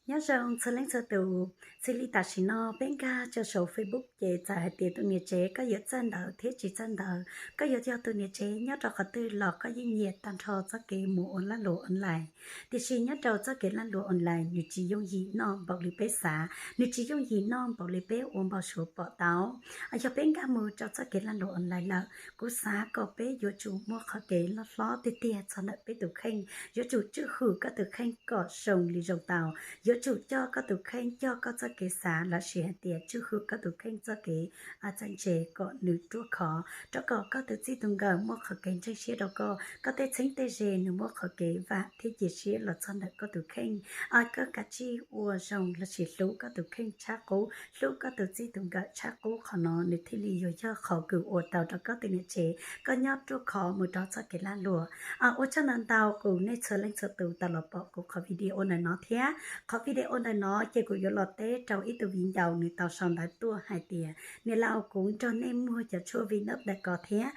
Nyob zoo txhua leej txhua tus, txij li tam sim no peb nkag rau saum Facebook ces txawm hais tias tus niam tsev koj yuav txawj ntawv thiab tsis txawj ntawv, koj yuav yog tus niam tsev nyob rau qhov twg los koj yeej nyiam tag nrho txoj kev mus ua lag luam online. Tiam sis nyob rau txoj kev lag luam online nws tsis yooj yim noj npaum li peb xav, nws tsis yooj yim noj npaum li peb ua npau suav pom tau. Yog peb nkag mus rau txoj kev lag luam online lawm, kuv xav kom peb yuav tsum muaj qhov kev loj hlob tiag tiag txog ntawm peb tus kheej, yuav tsum tswj hwm koj tus kheej kom zoo li zoo tau, yuav tsum coj koj tus kheej, coj koj txoj kev xav lossis hais tias tswj hwm koj tus kheej txoj kev txawj ntse kom nws ruaj khov, rau kom koj tus txij tus nkawm muaj qhov kev ntseeg siab rau koj, koj tej txheeb tej ze nws muaj qhov kev vam thiab cia siab los txog ntawm koj tus kheej. Koj kav tsij ua zoo lossis hlub koj tus kheej tshaj qub, hlub koj tus txij tus nkawm tshaj qub, qhov no nws thiaj li yuav yog qhov kws ua tau rau koj tus niam tsev koj nyob ruaj khov mus rau txoj kev lag luam. Ua tsaug ntau ntau kuv nej txhua leej txhua tus tau los pom kuv qhov video ntawm no thiab. Qhov video ntawm no ces kuv yuav los teb rau ib tug viv ncaus nws tau sau ntawv tuaj hais tias, niam laus, kuv nrog nej muag cov tshuaj Vnub ntawm ko thiab,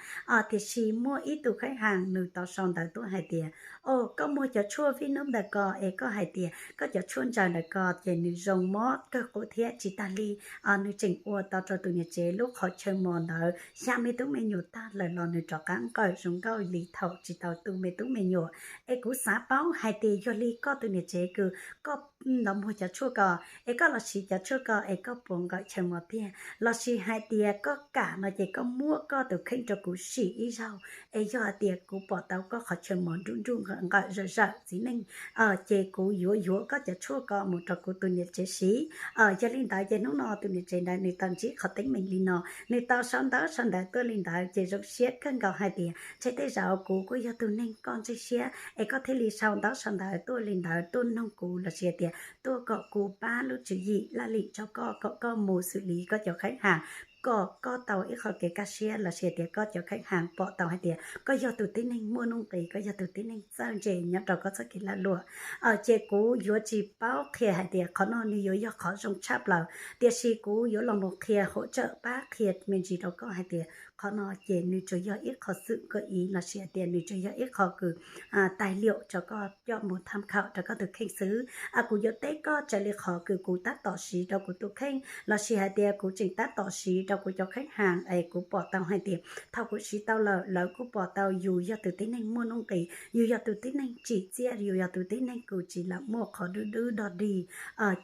tiam sis muaj ib tug kheeb has nws tau sau ntawv tuaj hais tias, o, koj muag cov tshuaj Vnub ntawm ko es koj hais tias koj cov tshuaj ntsaws ntawm ko ces nws zoo mob kawg qub thiab tsis tag li, nws tseem ua tau rau tus niam tsev lub qhov chaw mos ntawd xya me tub me nyuam tag lawm los nws rov qab nqawm zoo nkauj li thaum tsis tau tu me tub me nyuam. Es kuv xav paub hais tias yog li koj tus niam tsev kws koj los muag cov tshuaj ko, es koj los siv cov tshuaj ko es koj puas nqawm chaw mos tiag, lossis hais tias koj kam no ces koj muab koj tus kheej rau kuv sim ib zaug, es yog hais tias kuv pom tau koj qhov chaw mos nruj nruj nqawm zawm zawm txiv neej, ces kuv yuav yuav koj cov tshuaj ko mus rau kuv tus niam tsev siv. Yog li ntawd ces hnub no tus niam tsev ntawd nws tau ntsib qhov teeb meem li no, nws tau sau ntaub sau ntawv tuaj li ntawd ces zoo siab kawg nkaus hais tias ntshe tej zaum kuv kuj yog tus neeg koj ntseeg siab es koj thiaj li sau ntaub sau ntawv tuaj li ntawd tuaj noog kuv lossis hais tias tuaj kom kuv pab lub tswv yim laj lim rau koj kom koj mus xws li koj cov kheeb has, kom koj tau ib qho kev kaj siab lossis hais tias koj cov kheeb has pom tau hais tias koj yog tus tib neeg muaj nuj nqis, koj yog tus tib neeg txawj ntse nyob rau koj txoj kev lag luam. Ces kuv yuav tsis paub qhia hais tias qhov no nws yuav yog qhov zoo tshaj plaws, tiam sis kuv yuav los mus qhia hauv tsawm pab qhia me ntsis rau koj hais tias qhov no ces nws tsuas yog ib qho xwm koj ib lossis hais tias nws tsuas yog ib qho kws tais liam rau koj coj mus tham khawm rau koj tus kheej xwb. Kuv yuav teb koj raws li qhov kws kuv tab tom siv rau kuv tus kheej lossis hais tias kuv tseem tab tom siv rau kuv cov kheeb has es kuv pom tau hais tias thaum kuv siv tau lawm lawv kuj pom tau yus yog tus tib neeg muaj nuj nqis, yus yog tus tib neeg tsim txiaj, yus yog tus tib neeg kws tsis lam muaj qhov dub dub dog dig.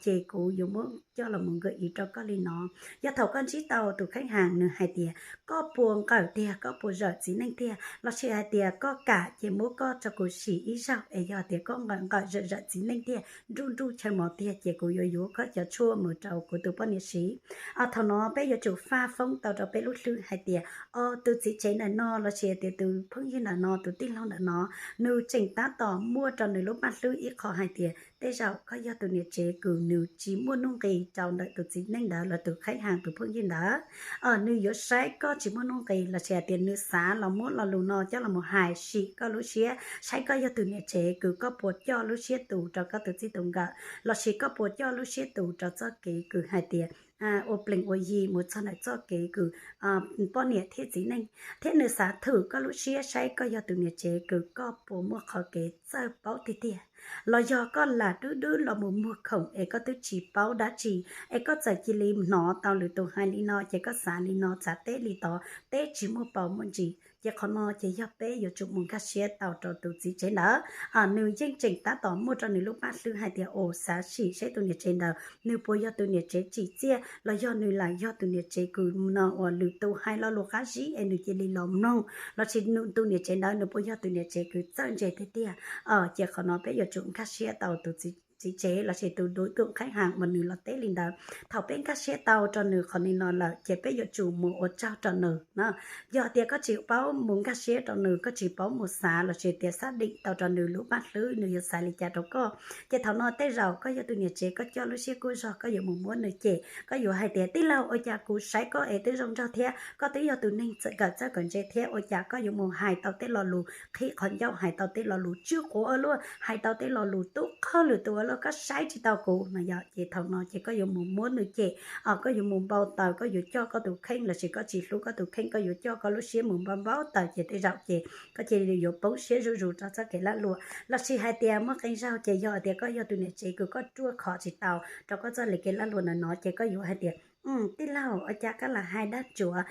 Ces kuv yuav muab coj los mus nkawm ib rau koj li no. Yog thaum koj ntsib tau tus kheeb has nws hais tias koj puas nqawm tiag, koj puas zawm txiv neej tiag, lossis hais tias koj kam ces muab koj rau kuv sim ib zaug es yog tias koj nqawm nqawm zawm zawm txiv neej tiag, nruj nruj chaw mos tiag ces kuv yuav yuav koj cov tshuaj mus rau kuv tus poj niam siv. Thaum no peb yuav tsum faj foob tau rau peb lub hlwb hais tias o, tus txiv tsev ntawm no lossis tias tus phooj ywg ntawm no, tus tij laug ntawm no, nws tseem tab tom muaj rau nws lub paj hlwb ib qho hais tias tej zaum koj yog tus niam tsev kws nws tsis muaj nuj nqis rau ntawm tus txiv neej ntawd los tus kheeb has tus phooj ywg ntawd. Nws yuav saib koj tsis muaj nuj nqis lossis hais tias nws xav los muab lo lus no coj los mus hais sim koj lub siab saib koj yog tus niam tsev kws koj puas coj lub siab tus rau koj tus txij tus nkawm lossis koj puas coj lub siab tus rau txoj kev kws hais tias ua plees ua yi mus txog ntawm txoj kev kws poj niam thiab txiv neej, thiab nws xav thwm koj lub siab saib koj yog tus niam tsev kws koj puas muaj qhov kev txawj paub tiag tiag, los yog koj lam dub dub los mus muag khoom es koj twb tsis paub dab tsi, es koj txawm cia li hnov tau lwm tus hais li no ces koj xav li no, xav teb li tod, teb tsis muaj paus muaj ntsis. Ces qhov no ces yog peb yuav tsum mus nkag siab tau rau tus txiv tsev ntawd. Nws yeej tseem tab tom muaj rau nws lub paj hlwb hais tias ua xav sim saib tus niam tsev ntawd nws puas yog tus niam tsev tsim txiaj los yog nws lam yog tus niam tsev kws no uas lwm tus hais lo lus qab zib es nws cia li los mloog, lossis tus niam tsev ntawd nws puas yog tus niam tsev kws txawj ntse tiag tiag. Ces qhov no peb yuav tsum nkag siab tau tus txiv tsev lossis tus dub tus kheeb has uas nws los teb li ntawd. Thaum peb nkag siab tau rau nws qhov li no lawm ces peb yuav tsum mus ua tsaug rau nws na. Yog tias koj tsis paub mus nkag siab rau nws, koj tsis paub mus xav lossis tias xab deem tau rau nws lub paj hlwb nws yuav xav li cas rau koj, ces thaum no tej zaum koj yog tus niam tsev koj coj lub siab kub zog koj yuav mus muab nws cem, koj yuav hais tias tij laug, ua cas kuv saib koj es twb zoo nraug thiab koj twb yog tus neeg txawj kawm txawj kawm ntse thiab ua cas koj yuav mus hais tau tej lo lus qhib qhov ncauj, hais tau tej lo lus tswj quav ua luaj, hais tau tej lo lus tub qhawj lwm tus ua koj saib tsis tau kuv no yom. Ces thaum no ces koj yuav mus muab nws cem, koj yuav mus npau taws, koj yuav coj koj tus kheej lossis koj tsis hlub koj tus kheej, koj yuav coj koj lub siab mus npau npau taws ces tej zaum ces koj cia li yuav poob siab zuj zus rau txoj kev lag luam. Lossis hais tias muaj qee zaug ces yog hais tias koj yog tus niam tsev kws koj ruaj khov tsis tau rau koj txoj kev lag luam no no ces koj yuav hais tias, tij laug, ua cas koj lam hais dab tsuav,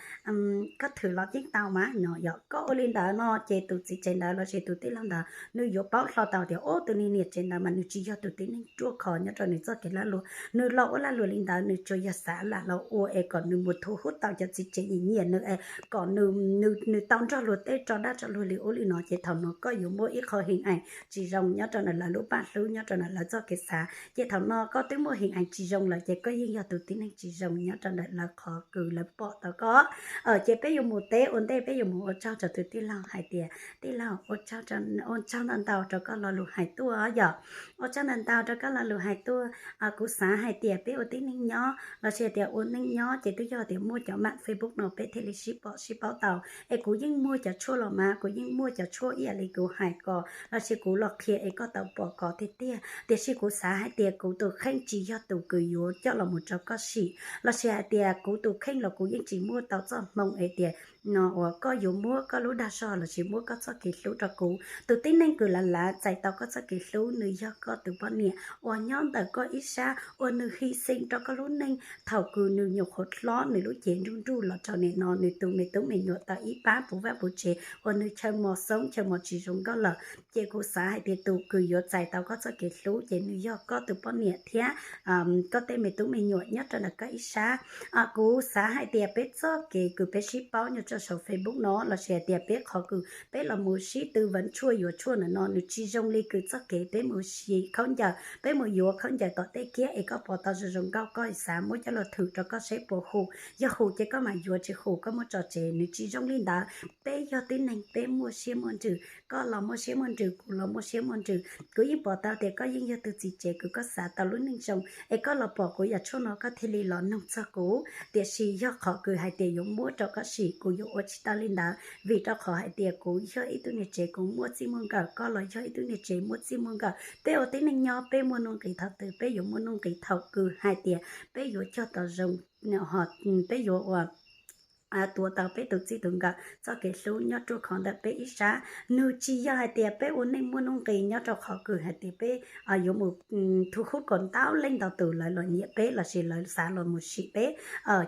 koj thwm los yeej tau mas no yom. Koj ua li ntawd no ces tus txiv tsev ntawd lossis tus tij laug ntawd nws yuav paub hlo tau tias, o, tus niag niam tsev ntawd mas nws tsis yog tus tib neeg ruaj khov nyob rau nws txoj kev lag luam. Nws los ua lag luam li ntawd nws tsuas yog xav lam los ua es kom nws mus thu hub tau cov txiv tsev nyiam nyiam nws es kom nws tau nrog luag tej tso dab tso luag li ub li no ces thaum no koj yuav muaj ib qho hee ees tsis zoo nyob rau ntawm lawv lub paj hlub, nyob rau ntawm lawv txoj kev xav. Ces thaum no koj twb muaj hee ees tsis zoo lawm ces koj yeej yog tus tib neeg tsis zoo nyob rau ntawm lawv qhov kws lawv pom tau koj. Ces peb yuav mus teb ua ntej peb yuav mus ua tsaug rau tus tij laug hais tias, tij laug, ua tsaug ntau ntau rau koj lo lus hais tuaj yom. Ua tsaug ntau ntau rau koj lo lus hais tuaj. Kuv xav hais tias peb ua tib neeg nyob lossis tias ua neej nyob ces twb yog tias muaj cov mam Facebook no peb thiaj li sib pom sib paub tau. Es kuv yeej muaj cov tshuaj los mas, kuv yeej muaj cov tshuaj ib yam li kuv hais ko lossis kuv los qhia es koj tau pom ko tiag tiag. Tiam sis kuv xav hais tias kuv tus kheej tsis yog tus kws yuav coj los mus rau koj sim, lossis hais tias kuv tus kheej los kuv yeej tsis muaj tau txoj hmoo es tias no uas koj yuav muab koj lub dag zog lossis muab koj txoj kev hlub rau kuv. Tus tib neeg kws lav lav txais tau koj txoj kev hlub nws yog koj tus poj niam uas nyob ntawm koj ib sab uas nws his xees rau koj lub neej thaum kws nws nyuam qhuav hlob nws lub cev nruj nruj los rau nim no nws tus me tub me nyuam tau ib pab puv vaj puv tsev uas nws chaw mos xoob chaw mos tsis zoo nkauj lawm. Ces kuv xav hais tias tus kws yuav txais tau koj txoj kev hlub ces nws yog koj tus poj niam thiab koj tej me tub me nyuam nyob rau ntawm koj ib sab. Kuv xav hais tias peb txoj kev kws peb sib paub nyob rau saum Facebook no lossis hais tias peb qhov kws peb los mus sib tw vwv tshuaj yuav tshuaj ntawm no nws tsis zoo li kws txoj kev peb mus sim khaub ncaws, peb mus yuav khaub ncaws tom tej kiab es koj pom tau zoo zoo nkauj koj xav muab coj los thwm rau koj saib puas hum, yog hum ces koj mam yuav, tsis hum koj muab tso tseg, nws tsis zoo li ntawd. Peb yog tib neeg peb muaj siab muaj ntsws, koj los muaj siab muaj ntsws, kuv los muaj siab muaj ntsws. Kuv yeej pom tau tias koj yeej yog tus txiv tsev kws koj xav tau lub neej zoo es koj los pom kuv yam tshuaj no koj thiaj li los noog txog kuv. Tiam sis yog qhov kws hais tias yuav muab rau koj sim kuv yuav ua tsis tau li ntawd vim rau qhov hais tias kuv yog ib tug niam tsev kuv muaj txij muaj nkawm, koj los yog ib tug niam tsev muaj txij muaj nkawm. Peb ua tib neeg nyob peb muaj nuj nqis thaum twg? Peb yuav muaj nuj nqis thaum kws hais tias peb yuav cog tau zoo, peb yuav ua tuav tau peb tus txij tus nkawm txoj kev hlub nyob ruaj khov ntawm peb ib sab. Nws tsis yog hais tias peb ua neej muaj nuj nqis nyob rau qhov kws hais tias peb yuav mus thu hub kom ntau leej ntau tus lawv los nyiam peb lossis lawv xav los mus sim peb.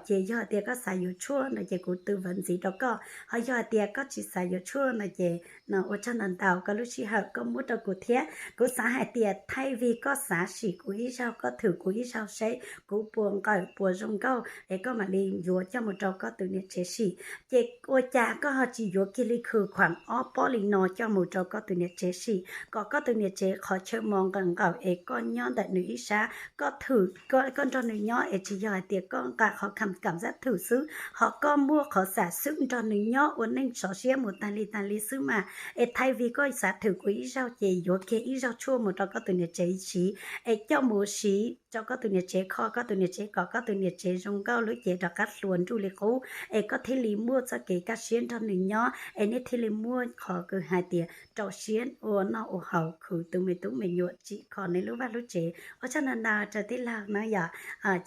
Ces yog hais tias koj xav yuav tshuaj no ces kuv tư vấn ntxiv rau koj, ho yog hais tias koj tsis xav yuav tshuaj no ces no ua tsaug ntau ntau koj lub sij hawm koj muab rau kuv thiab. Kuv xav hais tias thaij vim koj xav sim kuv ib zaug, koj thwm kuv ib zaug saib kuv puas nqawm puas zoo nkauj es koj mam li yuav coj mus rau koj tus niam tsev sim. Ces ua cas koj ho tsis yuav kiag li khwm khuam ob pob li no coj mus rau koj tus niam tsev sim kom koj tus niam tsev qhov chaw mos nqawm nqawm es koj nyob ntawm nws ib sab, koj thwm, koj nrog nws nyob es tsis yog hais tias koj nqa qhov kham kam zab thwm xwb, ho koj muaj qhov xam xwb nrog nws nyob ua neej sov siab mus tag li tag li xwb mas. Es thaij vim koj xav thwm kuv ib zaug ces yuav kiag ib zaug tshuaj mus rau koj tus niam tsev siv, es coj mus siv rau koj tus niam tsev kho koj tus niam tsev kom koj tus niam tsev zoo nkauj lub cev rov qab hluas nruj li qub, es koj thiaj li muaj txoj kev kaj siab nrog nws nyob, es nej thiaj li muaj qhov kws hais tias rau siab ua noj ua haus khwv tus me tub me nyuam tsim kho nej lub vaj lub tsev. Ua tsaug ntau ntau rau tij laug na yom.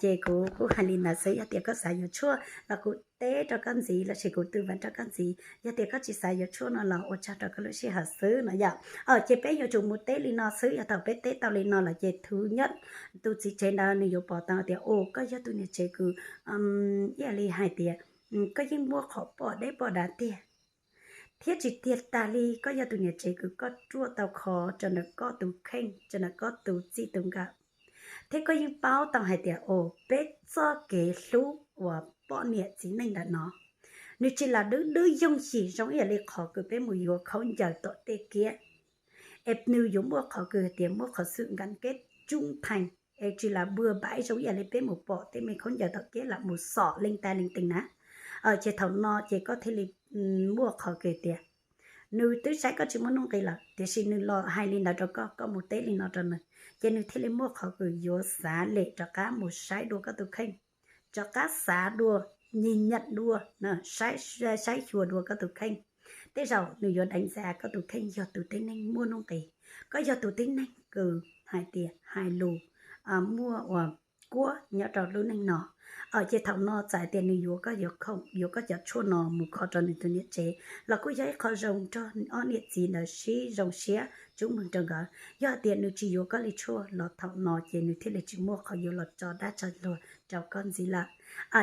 Ces kuv kuj hais li ntawd xwb, yog tias koj xav yuav tshuaj los kuv teb rau koj ntxiv lossis kuv tư vấn rau koj ntxiv, yog tias koj tsis xav yuav tshuaj no los ua tsaug rau koj lub sij hawm xwb no yom. Ces peb yuav tsum mus teb li no xwb, yog thaum peb teb tau li no lawm ces thứ nhất tus txiv tsev ntawd nws yuav pom tau tias, o, koj yog tus niam tsev kws ib yam li hais tias koj yeej muaj qhov pom deb pom dav tiag, thiab tsis tiag tas li koj yog tus niam tsev kws koj ruaj tau khov rau ntawm koj tus kheej, rau ntawm koj tus txij tus nkawm, thiab koj yeej paub tau hais tias, o, peb txoj kev hlub uas poj niam txiv neej ntawm no nws tsis lam dwb dwb yooj yim zoo ib yam li qhov kws peb mus yuav khaub ncaws tom tej kiab. Es nws yuav muaj qhov kws hais tias muaj qhov sự gắn kết trung thành, es tsis lam bừa bãi zoo ib yam li peb mus pom tej me khaub ncaws tom kiab lam mus xom leej tais leej tees na. Ces thaum no ces koj thiaj li muaj qhov kws tias nws twb saib koj tsis muaj nuj nqis lawm tiam sis nws los hais li ntawd rau koj, koj mus teb li no rau nws, ces nws thiaj li muaj qhov kws yuav xav lem rov qab mus saib dua koj tus kheej, rov qab xav dua, nhìn nhận dua, saib xyuas dua koj tus kheej. Tej zaum nws yuav đánh giá koj tus kheej yog tus tib neeg muaj nuj nqis, koj yog tus tib neeg kws hais tias hais lus muaj ua kuab nyob rau lub neej no. Ces thaum no txawm hais tias nws yuav koj, yuav koj cov tshuaj no mus kho rau nws tus niam tsev los kuj yog ib qho zoo nrog ob niam txiv ntawd sib zoo siab, tsub moog rau nkawd. Yog hais tias nws tsis yuav koj li tshuaj los thaum no ces nws thiaj li tsis muaj qhov yuav los tso dab tso luag rau koj ntxiv lawm.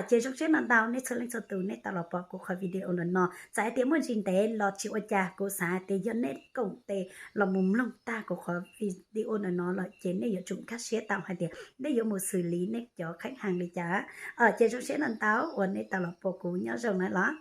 Ces zoo siab no ntau nej txhua leej txhua tus nej tau los pom kuv qhov video ntawm no. Txawm hais tias muaj ntsis ntev los tsis ua cas, kuv xav hais tias yog nej koom tes los mus mloog tag kuv qhov video ntawm no lawm ces nej yuav tsum nkag siab tau hais tias nej yuav mus xws li nej cov kheej heev li cas. Ces zoo siab no ntau uas nej tau los pom kuv, nyob zoo na los.